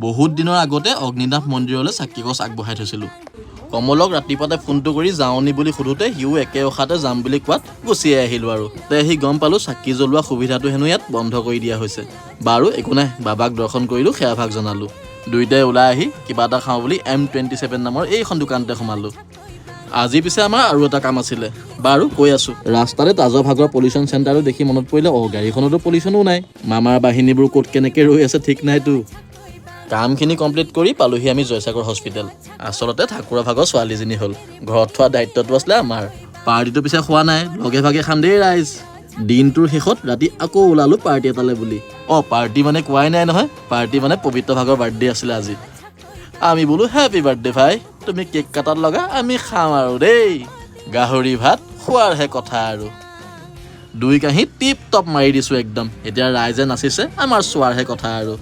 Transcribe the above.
বহুত দিনৰ আগতে অগ্নিনাথ মন্দিৰলৈ চাকি গছ আগবঢ়াই থৈছিলোঁ। কমলক ৰাতিপুৱাতে ফোনটো কৰি যাওঁনি বুলি সোধোতে সিও একে উশাহতে যাম বুলি কোৱাত গুচিয়ে আহিলোঁ। আৰু তে আহি গম পালোঁ, চাকি জ্বলোৱা সুবিধাটো হেনো ইয়াত বন্ধ কৰি দিয়া হৈছে। বাৰু, একো নাই, বাবাক দৰ্শন কৰিলোঁ, সেৱা ভাগ জনালোঁ। দুয়োটাই ওলাই আহি কিবা এটা খাওঁ বুলি এম 27 নামৰ এইখন দোকানতে সোমালোঁ। আজি পিছে আমাৰ আৰু এটা কাম আছিলে, বাৰু কৈ আছোঁ। ৰাস্তাতে তাজৰ ভাগৰ পলিউশ্যন চেণ্টাৰটো দেখি মনত পৰিলে, অঁ, গাড়ীখনতো পলিউশ্যনো নাই। মামাৰ বাহিনীবোৰ ক'ত কেনেকৈ ৰৈ আছে ঠিক নাইতো। কামখিনি কমপ্লিট কৰি পালোহি আমি জয়সাগৰ হস্পিটেল। আচলতে ঠাকুৰৰ ভাগৰ ছোৱালীজনী হ'ল, ঘৰত থোৱা দায়িত্বটো আছিলে আমাৰ। পাৰ্টিটো পিছে খোৱা নাই, লগে ভাগে খাম দেই ৰাইজ। দিনটোৰ শেষত ৰাতি আকৌ ওলালো পাৰ্টি এটালৈ বুলি। অঁ, পাৰ্টি মানে কোৱাই নাই নহয়, পাৰ্টি মানে পবিত্ৰ ভাগৰ বাৰ্থডে আছিলে আজি। আমি বোলো, "হেপী বাৰ্থডে ভাই, তুমি কেক কাটাত লগা, আমি খাম আৰু দেই।" গাহৰি ভাত খোৱাৰহে কথা আৰু, দুই কাঁহী টিপ টপ মাৰি দিছোঁ একদম। এতিয়া ৰাইজে নাচিছে, আমাৰ চোৱাৰহে কথা আৰু।